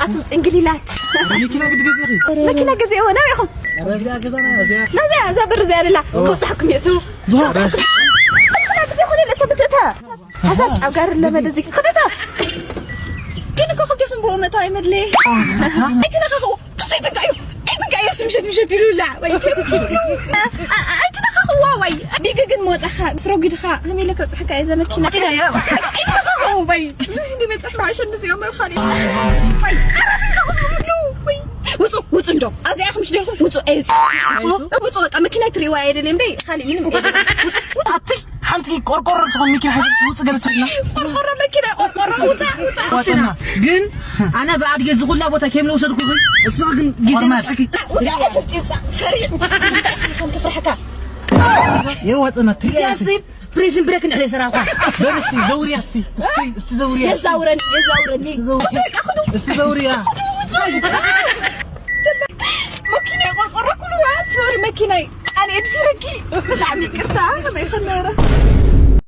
ኣቱም ጽንግሊላት። መኪና ግዲ ገዚእኺ? መኪና ገዚእዎ ናብ ኢኹም? እዚኣ ገዛና እዚኣ ናብዚኣ እዛ በር እዚኣ ኣላ። ክብፅሐኩም እየ ተው። ክብፅሐኩም። ንሕና ብዘይኮነ እተምትእታ። ሃሳስ ኣብ ጋር ለመደ እዚ። ክደታ። ግን እኮ ክልቲኹም ብኡ መታው ኣይመድለየ። ኣይትነኻኽኡ። ክሰይትንካዩ። ኣይትንካዩ ስምሸት ምሸት ይሉላ። ወይ ኣይትነኻኽዋ ወይ። ቢግ ግን መወፃኻ። ስረጉድኻ። ሃሜለ ከብፅሐካ እየ ዘመኪና። ኣይትነኻኽኡ ወይ። ንመፅሕ ብዓሸ እንደዚኦም መኻኒ። ወይ። ወይ። ውፁ ውፁ እንዶ ኣብዚኣ ኢኹም ሽደልኩም ውፁ ኣይውፁ። ውፁ በቃ መኪና ትሪእዋ ኣይደልየ እምበይ ካሊእ ምንም ኣይደልየ። ውፁ ውፁ። ኣቲ ሓንቲ ቆርቆሮ ትኾን መኪና ሓዚ ውፁ ገለ ትብልና ቆርቆሮ መኪና ቆርቆሮ ውፃ ውፃ። ዋፀና ግን ኣነ ብኣድጌ ዝኹላ ቦታ ኬም ለውሰድኩ እሱ ግን ግዜ ቆርማድ። መፅሓኪ ውፃ ፍልጢ ውፃ ፈሪዕ። እንታይ ኢኻ ከም ከፍርሐካ። የዋፀና ትሪያ ሲያሲ ፕሪዝን ብሬክ ንሕለ ሰራኳ በል እስቲ ዘውርያ እስቲ እስቲ እስቲ ዘውርያ የዛውረኒ የዛውረኒ። እስቲ ዘውርያ እስቲ ዘውርያ መኪና ቆርቆሮ ኩሉ ሶሪ መኪናይ ኣነ እድፊረኪ። ብጣዕሚ ይቅርታ ከመይ ከነበረ